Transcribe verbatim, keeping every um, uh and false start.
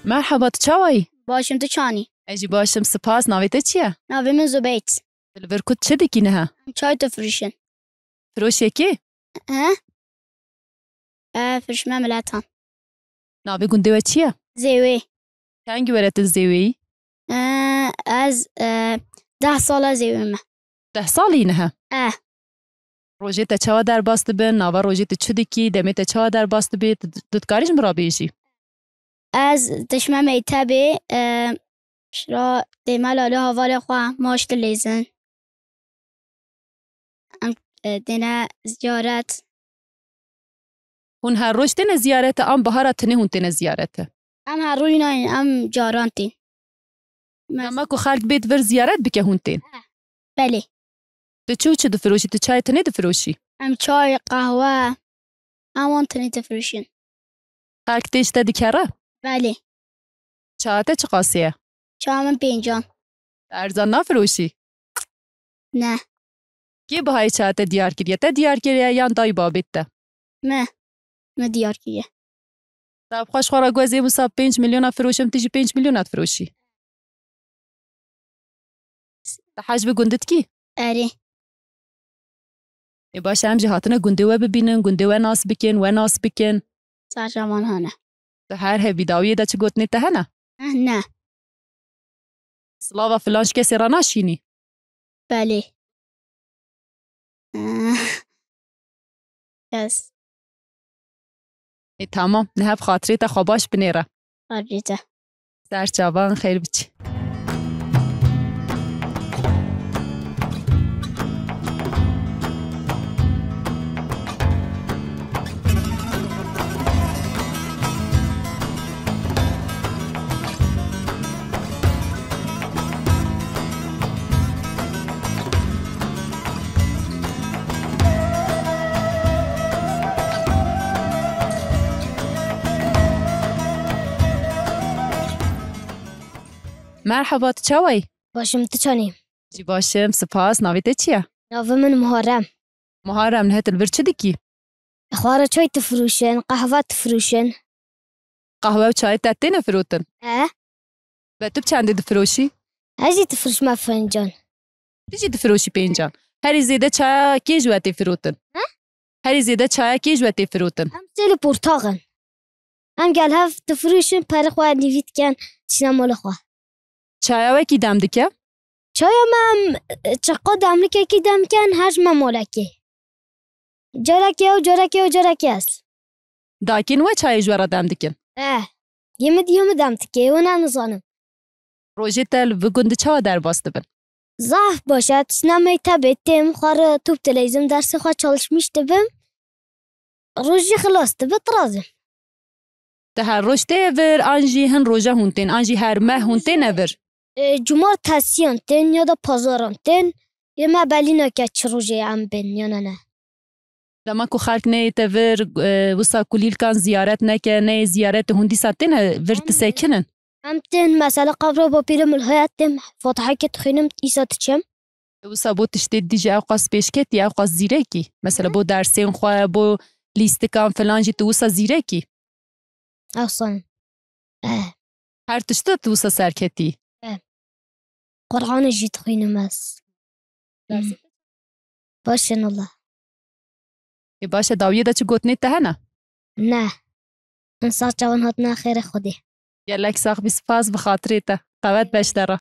Merheba, tu çawa yî? Baş im, tu çawa nî? Ez jî baş im, spas. Navê te çi ye? Navê min Zubeyt. Tu li vir ku çi dikî niha? Em çay difirûşin. Firoşê kê? He? E, firşme miletan. Navê gundê we çi ye? Zêwê. Çend were tu li Zêwê yî? E, ez, e, deh sala Zêwê me. Deh salî niha? E. Rojê te çawa derbas dibe? Nava rojê tu çi dikî? Demê te çawa derbas dibe? Tu, tu dikarî ji min re bêjî? Ez dişme mektebê, e, şira dême lalê hevalê xwe, maç dilîzin. Em, e, dêne ziyaret. Hûn her roj têne ziyarete, an bihara tinê hûn têne ziyarete? Em her roj nayên, em caran tên. Dema ku xelk bêt vir ziyaret bike hûn tên? Belê. Tu çi û çi difiroşî? Tu çayê tinê difiroşî? Em çay, qehwe, em wan tinê difiroşin. Xelk tê ji te dikere? Belê. Çaya te çiqasê ye? Çaya min pêncan. Erzan nafiroşî? Ne. Kê bihayê çaya te diyar kiriye? Te diyar kiriye yan dayî babêt te? Me. Me diyar kiriye. Te bi xwe ji xwe re got, ez ê wisa pênc milyona firoşim, tu jî pênc milyona difiroşî. Te hej bi gund dikî? Erê. Ê baş e, em jî hatine gundê we bibînin, gundê we nas bikin, we nas bikin. Serja wan hene. Tu her hebî dawiyê de çi gotinê te hene? Eh, ne. Silava filan ji kesê re naşînî? Belê. Eh, kes. Ê, tamam. Niha bi xatirê te xwe baş binêre. Xatirê te. Ser çavan, xêr biçî. Merhaba, tu çawa yî? Baş im, tu çawa nî? Jî baş im, spas. Navê te çi ye? Navê min Muharrem. Muharrem, niha tu li vir çi dikî? Xwe re çay difirûşin, qehwe difirûşin. Qehwe û çayê te têne firotin? E? Ve tu bi çendê difiroşî? Ez jî difirûşime pêncan. Tu jî difiroşî pêncan. Herî zêde çaya kê ji we tê firotin? He? Herî zêde çaya kê ji we tê firotin? Em sêl û portax in. Em gel hev difiroşin, perê xwe nîvî dikin, diçine mala xwe. Çaya we kî dem dike? Çaya me em, e, çiqa demlikekî dem dikin, her ji me malekê. Carekê ew, carekê ew, carekê ez. Dayikên we çayê ji we re dem dikin? Eh, yê min diyê min dem dike, ew ne nizanim. Rojê te li vi gundî çawa derbas dibin? Zaf baş e, diçine mektebê, têm xwe re top dileyzim, dersê xwe çalışmîş dibim. Rojî xilas dibe, dirazim. Te her roj tê vir, an jî hin roja hûn tên, an jî her meh hûn têne vir? E, cumartesiyan tên ya da pazaran tên. Yê me belî nake çi rojê em bên ya ne ne. Dema ku xelk neyê te vir, e, wisa kulîlkan ziyaret neke, neyê ziyaretê hûn dîsa têne vir disekinin? Em tên, mesela, qebra bapîrê min heye, tên fatiheke dixwînim, îsa diçim. Wisa bo tiştê dî jî ewqas pêşketî, ewqas zîrekî? Mesela, bo dersên xwe, bo lîstikan filan jî tu wisa zîrekî? Ewsan. Eh. Her tişta tu wisa serketî? Eh. Qur'anê jî dixwînim ez. Dersê te? Baş in Allah. Ê baş e, dawiyê de çi gotinê te hene? Ne. Min ser çavan hatine xêrê Xwedê. Gelek sax bî, spas bi xatirê te. Qewet beş te re.